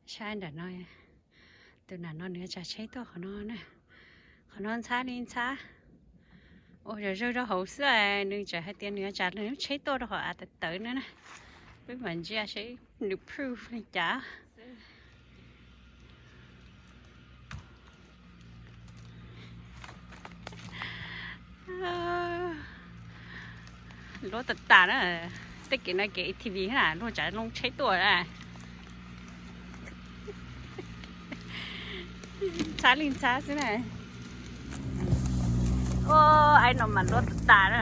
Saib nram no, tus nam no nws tsav tsheb tuaj qhov no na. Qhov no ntxhab li ntxhab. Ua zog zawg rau hauv xwb, nws tseem hais tias nws tsav tsheb tuaj rau hauv av tawv tawv na. Peb mam ntsia seb nws proof li cas. Luaj tas tas na. Tej kev no kev A T V na, luag tsav loo tsheb tuaj na. Ntxhab li ntxhab xwb na. Ua, ai no mas luaj tas tas na.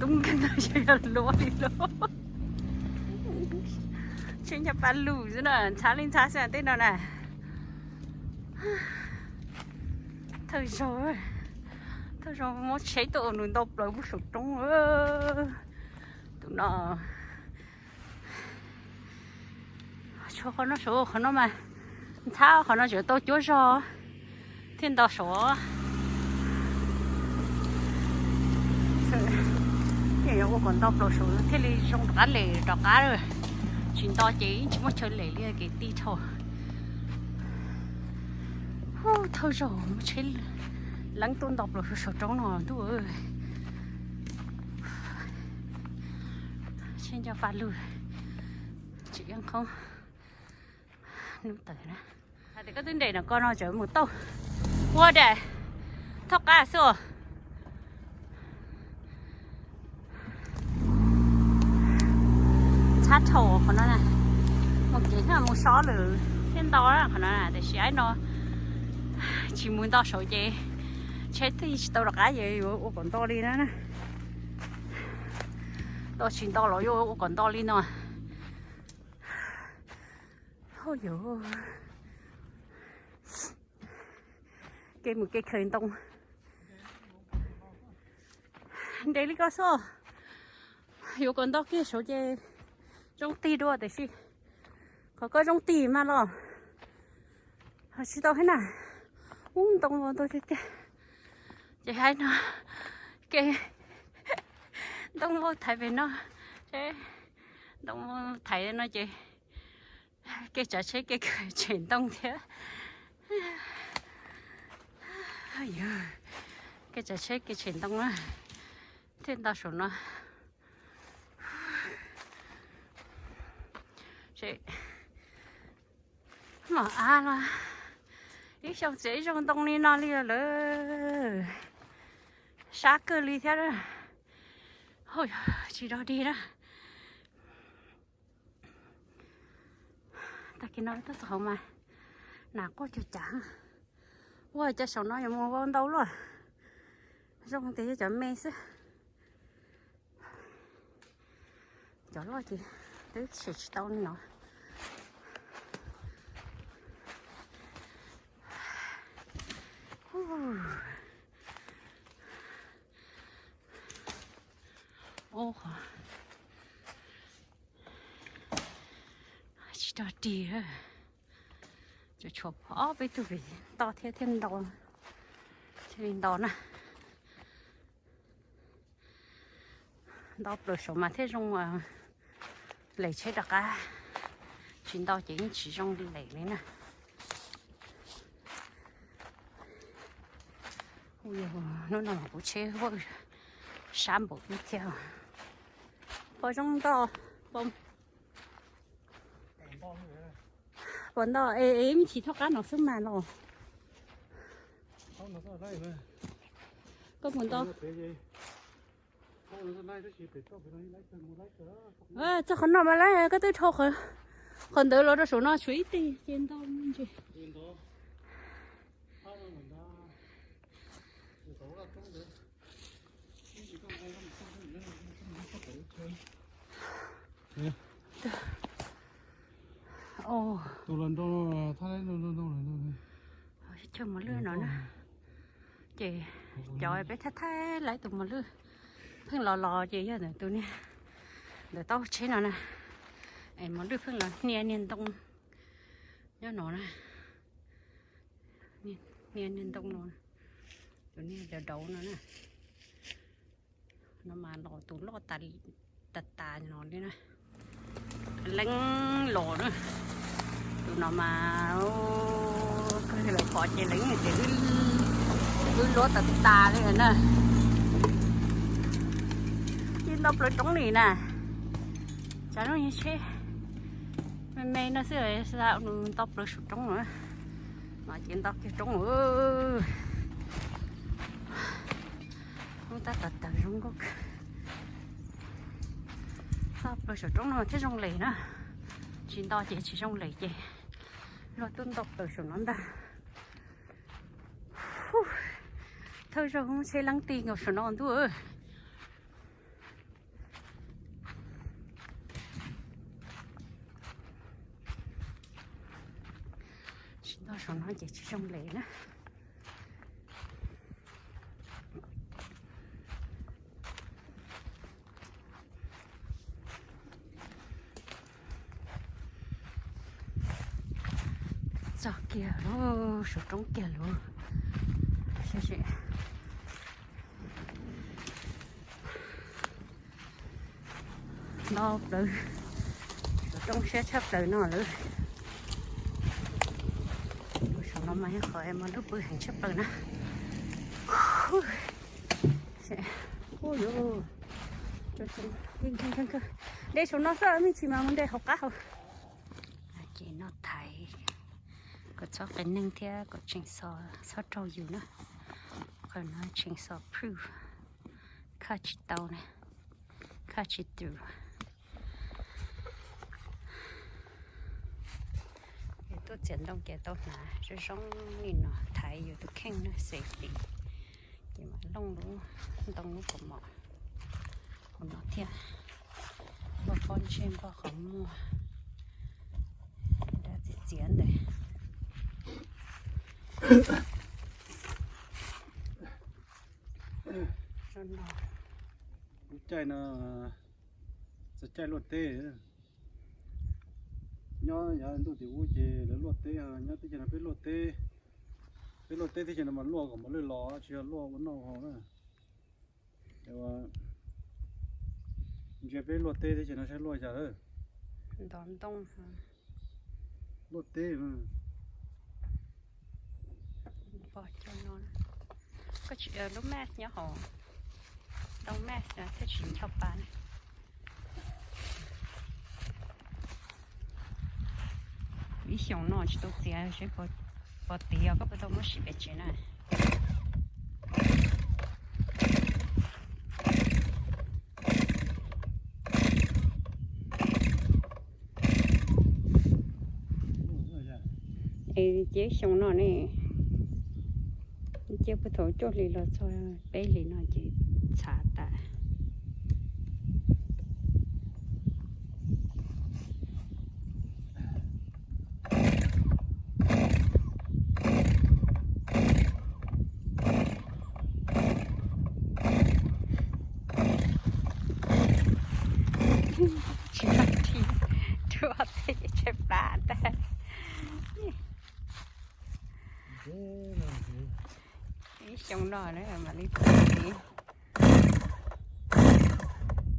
Tub nkeeg no yog luaj li luaj. Tsheb nyob pab lug xwb na, ntxhab li ntxhab xwb tej no na. Thawj zaug, thawj zaug muab tsheb tuaj ua nws nto plaws puag saum roob. Tus no tshuav qhov no saud, qhov no mas ntxhab, qhov no tseem tau cuab zog thiaj nto saud. Yog ua kom nto plaws saud thiaj li zoo rov qab lem rov qab. Tsis nto ces tsis muaj chaw lem li, kev ti dhau. Hu, thawj zaug muab tsheb leeb tuaj nto plaws saum roob no ntuj. Tsheb nco pa lug, tsis yeej qhoob, hnub tawm na. Hais tias koj twb nres no ko no tseem mus tauj ua dam thoj qab xwb. Ntxhab dhau qhov no na, mus kev thiaj mus so lawm thiaj nto qhov no na, tiam sis ai no tsis mus nto saud ces tsheb twb tsis tau rov qab ces yuav ua kom nto li na. Nto tsis nto los yuav ua kom nto li no. Hauj yus, kev mus kev khaws ntoo nres li ko xwb. Yuav kom nto kiag saud ces zoo tig dua tiam sis qhov ko zoo tig mas los tsis tau thiab na. Ub, ntoo vau ntuj tiag tiag. Ces hais no, kev ntoo vau thaiv pem no, ntoo vau thaiv no ces kev tsav tsheb kev khaws tshem ntoo thiab. Kev tsav tsheb kev tshem ntoo na, thiaj nto saum no. Mom av los ib xyoo txiav ib zaug ntoo li no li lawm. Sab kawg li thiab. Tsis dog dig na. Tag kis no tuaj txog hauv mas nas quaj cuag cav. Ua cas saum no yuav mus vau ntau luaj. Zoo tias yog cov me xwb. Cov loj ces twb sem tsis tau li no. Tsis rog rig. Tshuav ob peb tug pem toj thiab thiaj nto, thiaj li nto na. Nto plaws saud mas thiaj zoo lem tsheb rov qab, tsis nto ces yeej tsis zoo lem li na. Hnub no mas kuv tsheb vawj sab npaum ib thiab. Pom zoo nto, pom nto es me chim thoj qab no xwb mas los. Koj mus nto. Txog qhov no mas lawm, koj twb dhau qhov ntawd los rau saum no tshuav ib teg ces nto ntses. Chaw mos lwj no na. Ces cov peb thaij thaij lawv tus mos lwj pheej los los ces yog tus niag ntawm taub tsheb no na. Es mos lwj pheej los hnia niag ntoo nyob no na. Hnia niag ntoo no, tus niag dav dauv no na. No mas los tus loj tas tas no li na. Leeb los na. No mas kawg lawv pom ces lawv yeej tias wb luab tas tas li na. Ci nto plaws roob li na. Tsam no yeej tsheb me me no xwb, nto plaws saum roob no. No ces nto kiag roob. Ub, tab tom tawm zoo nkauj kawg. Nto plaws saum roob no thiaj zoo les na. Tsis nto ces tsis zoo les ces luag twb nto plaws saum no ntag. Thawj zaug tsheb leeb ti nkaus saum no ntuj. Tsis nto saum no ces tsis zoo les na. Txog kiag lub saum roob kiag lub. Nto plaws, saum roob siab tshaj plaws no lawm. Saum no mas yog qhov mas lub pw heev tshaj plaws na. Ub, yuav, dej saum no xwb, me ntsis mas mus de hauv qab hauv. Ces no thaiv kom txhob qias neeg thiab kom tseem xo, txhob raug yus na. Qhov no tseem xo proof, khaj tsis tau na, khaj tsis twm. Yus tuaj txiav ntoo ces tau hnav zoo zoo li no thaiv yus tus kheej na, safety. Ces mam looj lub ntoo lub kaus mom hauv no thiab. Npog pob ntseg npog qhov muag, nrab txiv txiav ntawd. Lub caij no, txog caij luaj teb. Nyob yav ntuj tim ub ces lawv luaj teb, nyob teb chaws no peb luaj teb. Peb luaj teb teb chaws no mas luaj kom mos lwj los tsis yog luaj ua noj haus na. Ntsia peb luaj teb teb chaws no saib luaj cas lawm. Ntov ntoo, luaj teb. Pog coj no, koj tsis, lub mask nyob hauv, ntoo mask thiaj tsis ncho pa. Ib xyoos no tsis tau txiav seb puas tiv os, koj puas tau muab sim pem tsev na. Es cia xyoo no ne, cia puag thaum cuaj hlis los txog peb hlis no ces txhav tas. Tsis tau thi, rub ob teg ces tshaib plab ntag. Ib xyoo no na mam li,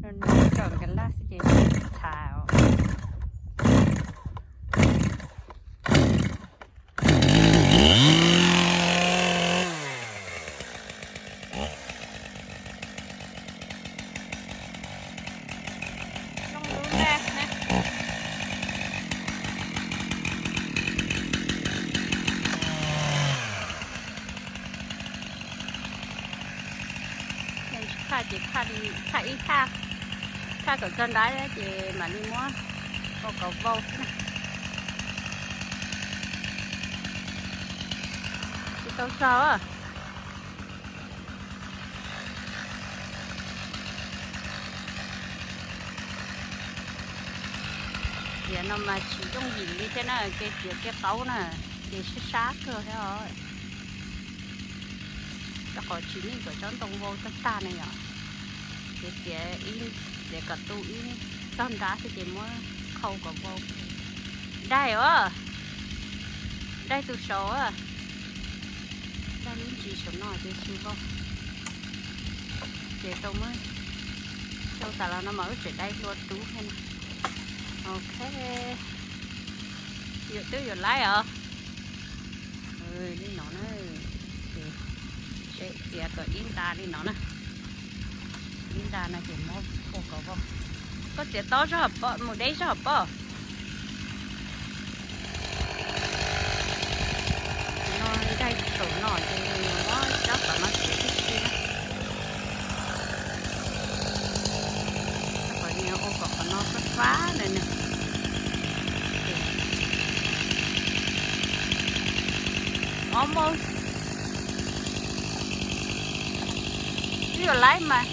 no no coj nkag laj xwb ces txhav os. Tsis khaj ces khaj ib khaj, khaj kom txog nrab ces mam li muab ua kom vau xwb na. Tsis tau txog. Txiav no mas tsis yooj yim li thiab na, kev txiav kev qaub na, ces sab sab kawg thiab os. Rau qhov tsis yeej kom tsob ntoo vau tag tag ne yom. Ces txiav ib, txiav kom tu ib txog nrab xwb ces muab khau kom vau. Daig os, daig tus saud, daig lub ntsis saum no ces tsis vau. Ces tau muab, tau tas los no mas wb tseem daig hlua rub thiab na. Ok. Yus twb yuav laib os. Li no na, ces txiav kom ib nta li no na. Ib nta no ces muab ua kom vau. Koj txiav tob zog pob, mus deb zog pob. No nkaig saum no ces muab rab phom no txiav tib si na. Qhov no ua kom qhov no fab fab na ne. Ob mus, twb yuav laib mas.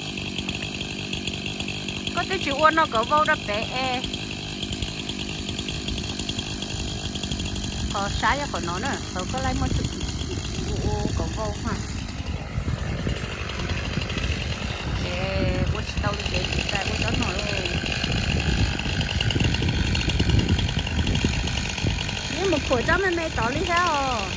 Koj twb tsis ua no kom vau rau pem es. Qhov sab yog qhov no na, qhov koj laib muab tsum ua kom vau mas. Ces ua tsis tau li ces tsis tau ua tsob no lauj. Yeej mus khuam tsob me me tod li thiab os.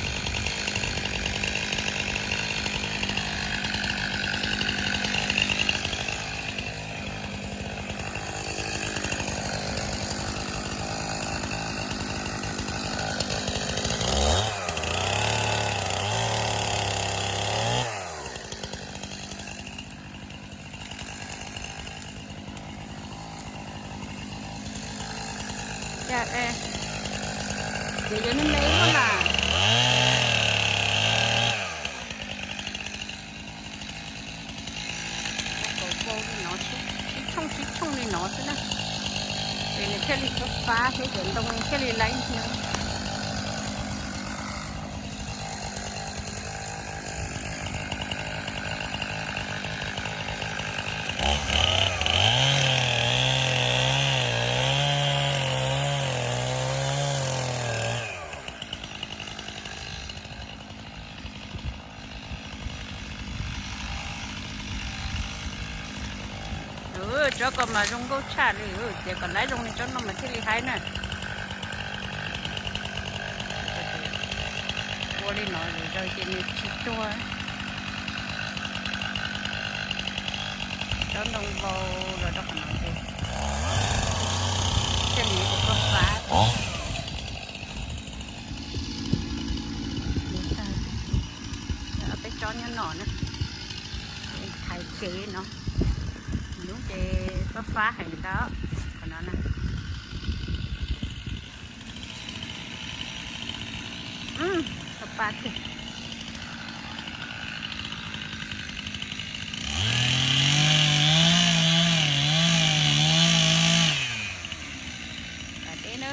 Ces yog nej me ib lub na. Ua kom vau li no, sib tshooj sib tshooj li no xwb na, ces nws thiaj li fab fab thiab cov ntoo thiaj li laib ntxiag. Tsob ko mas zoo nkauj tshaj li, ces kom laib zoo li tsob no mas thiaj li haib na. Ua li no zaws ces nws tsis cuag. Tsob ntoo vau los rau qhov no ces thiaj li ua koj fab. Peb tsob nyob no na, thaiv kev no, lub ces fab fab heev ntag qhov no na. Koj pab tiag. Deb na.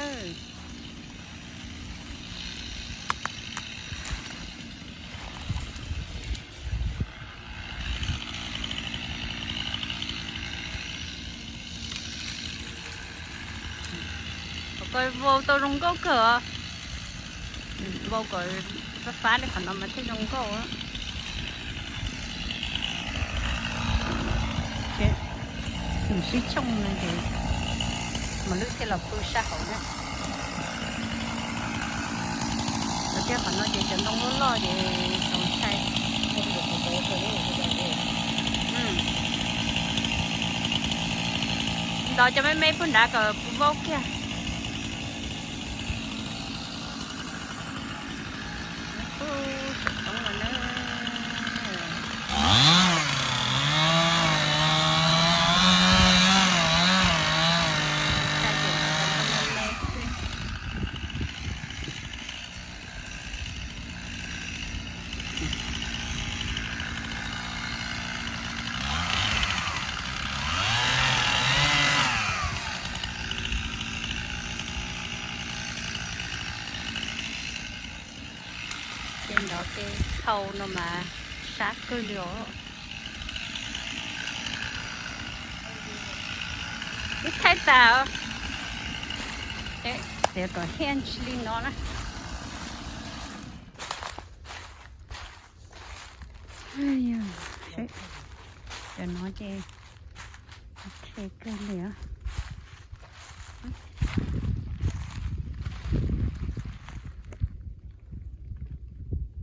Kom vau tau zoo nkauj kawg os. Vau kom fab fab li qhov no mas thiaj zoo nkauj. Nws sib tshooj no ces mos lwj thiaj los pw sab hauv na. Los thiab qhov no ces cov ntoo loj loj ces tau ntshai. Ntos cov me me puag nrad kom puas vau kiag. Ces nrov ces hau no mas sab kawg li os. Ib thaij tas, txiav kom hiaj ntshis li no na. Cov no ces ok kawg li.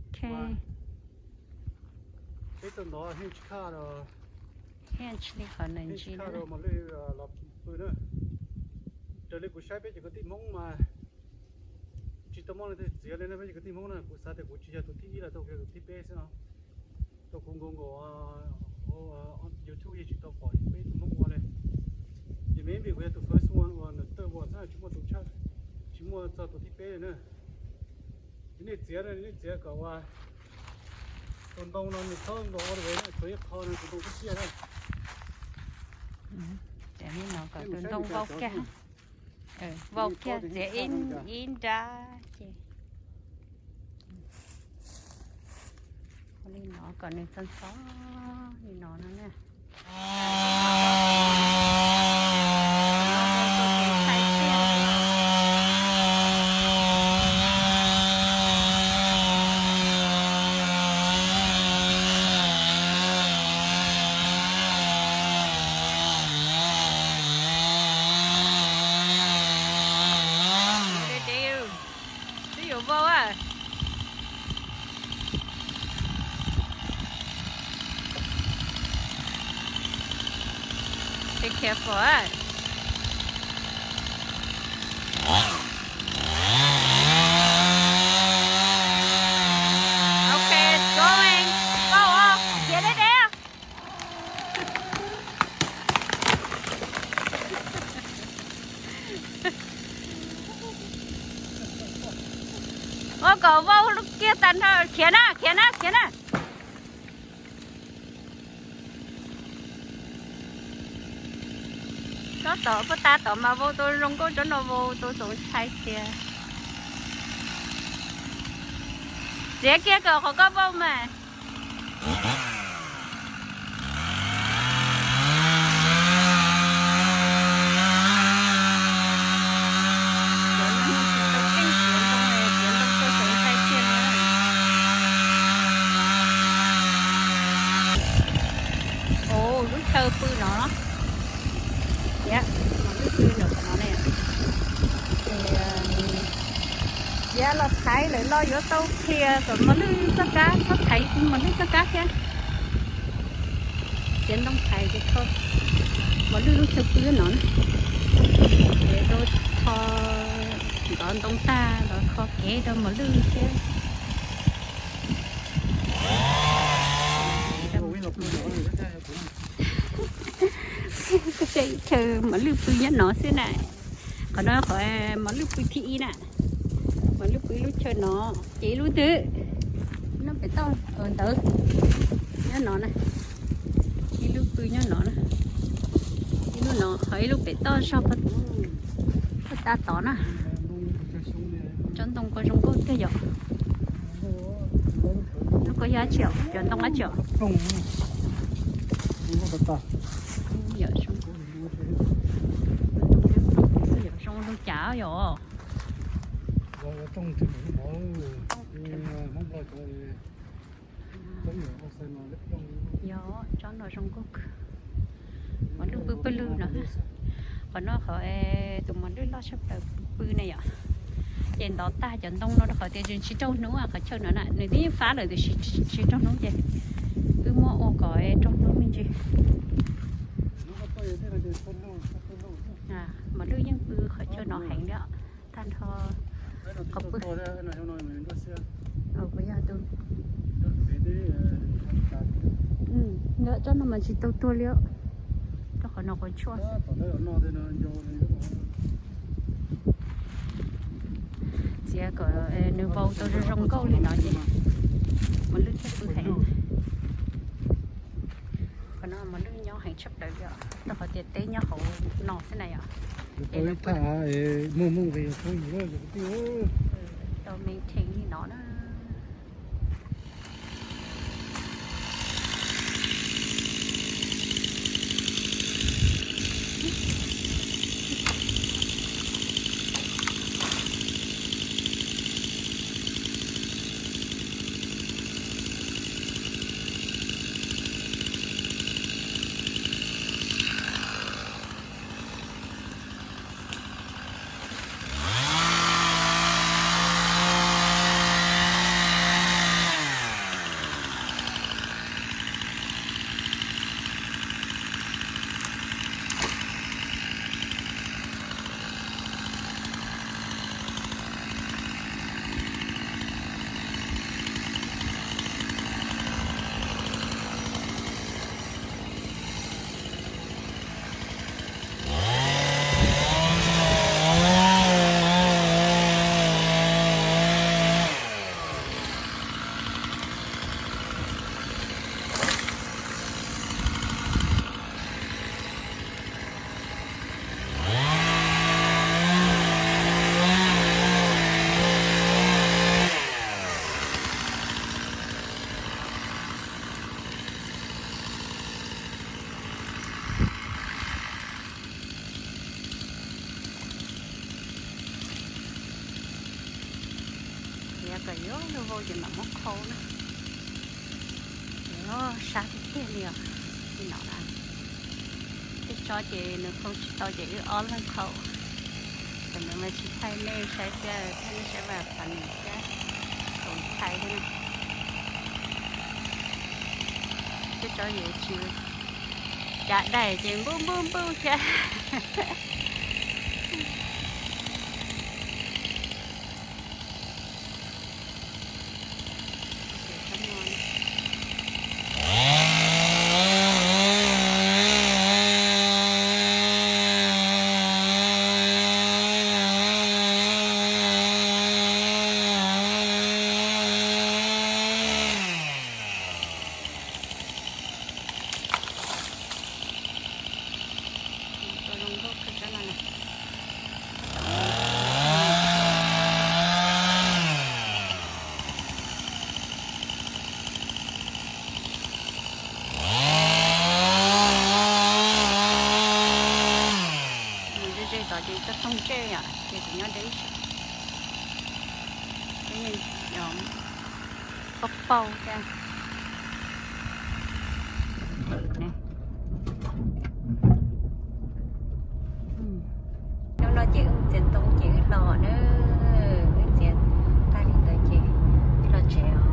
Ok. Peb tuaj ntov heej tsis khaj, heej tsis li qhov nws ntsis na. Raws li kuv saib peb cov kwv tij Hmoob mas Tsis tau muaj leej twg txiav li na peb cov kwv tij Hmoob na, kuv xav tias kuv tsis yog tus thib ib los tau kiag tus thib peb xwb no. Tau kuv nkaus nkaus YouTube yeej tsis tau pom peb tus Hmoob ua li. Ces maybe kuv yog tus first one uas nws tawj ua xwb, tsis muaj tus tshaj, tsis muaj txog tus thib peb li na. Ces nej txiav, nej txiav kom ua tus ntoo no nws txhob nkaus ua li, tshuav ib qho no tus ntoo tib siab na. Tus ntoo vau kiag, vau kiag txiav ib nrab ces ua li no kom nws txhob ntxhov li no no na. Twb yuav vau a. Be careful a. Okay, it's going. Vau os, khiav deb deb. Ua kom vau kiag tag nrho, khiav na, khiav na, khiav na. Tsob tod puag ta tod mas vau tau zoo nkauj, tsob no vau tau txaus ntshai tiag. Txiav kiag kom qhov koj vau mas. Ua lub chaw pw no, thiab mos lwj pw ntawm qhov no ne. Ces los thaiv lawm los yuav tau qhia kom mos lwj txoj kab, txhob thaiv mos lwj txoj kab thiab. Txiav ntoo thaiv ces kho mos lwj lub chaw pw no na. Ces tau kho ntov ntoo tag los kho kev rau mos lwj thiab. Koj tseem chaw mos lwj pw nyob no xwb na. Qhov no qhov mos lwj pw thib ib na. Mos lwj pw lub chaw no, ces ib lub twg nyob pem toj ntawd, nyob no na. Ib lub pw nyob no na. Ib lub no, ho ib lub pem toj zog puag ta tod na. Tsob ntoo ko zoo nkauj tiag yom. Lub ko yog dab tsi os? Cov ntoo dab tsi os? Zoo lug cas yom. Yog tsob no zoo nkauj kawg. Mos lwj pw pawg lug no. Qhov no qhov tus mos lwj loj tshaj plaws pw ne yom. Ces ntov tag cov ntoo no rau qhov tias tsis raug hnub, qhov chaw no na nws twb yeej fab lawm tiam sis tsis raug hnub ces wb muab ua kom raug hnub me ntsis. Mos lwj yeej pw qhov chaw no heev li os, tag nrho qhov pw. Tsob no mas tsis tau tuag li os, rau qhov no quav tshuaj. Txiav kom nws vau tau zoo zoo nkauj li no ces mos lwj thiaj pw heev. Qhov no mos lwj nyob heev tshaj plaws li os, rau qhov tias teb nyob hauv no xwb na yom. Tau maintain li no na. Kom yuav luag vau ces mam muab khau na. Ces sab tiag tiag li os. Li no, tej tsob ces nws khau tsis tau ces wb ob leeg khau. Tam sim no mas tsis thaij nej saib thiab, thaij nej saib mas qhov nws thiab, khau thaij thiab na. Tej tsob yuav tsis cav daim ces npuj npuj npuj thiab. Nws ze ze tod ces tau toog ntsej yom, ces kuv nyob deb, pab paug thiab. Hnub no ces wb txiav ntoo ces wb los na, wb txiav tag li ntawd ces wb los tsev os.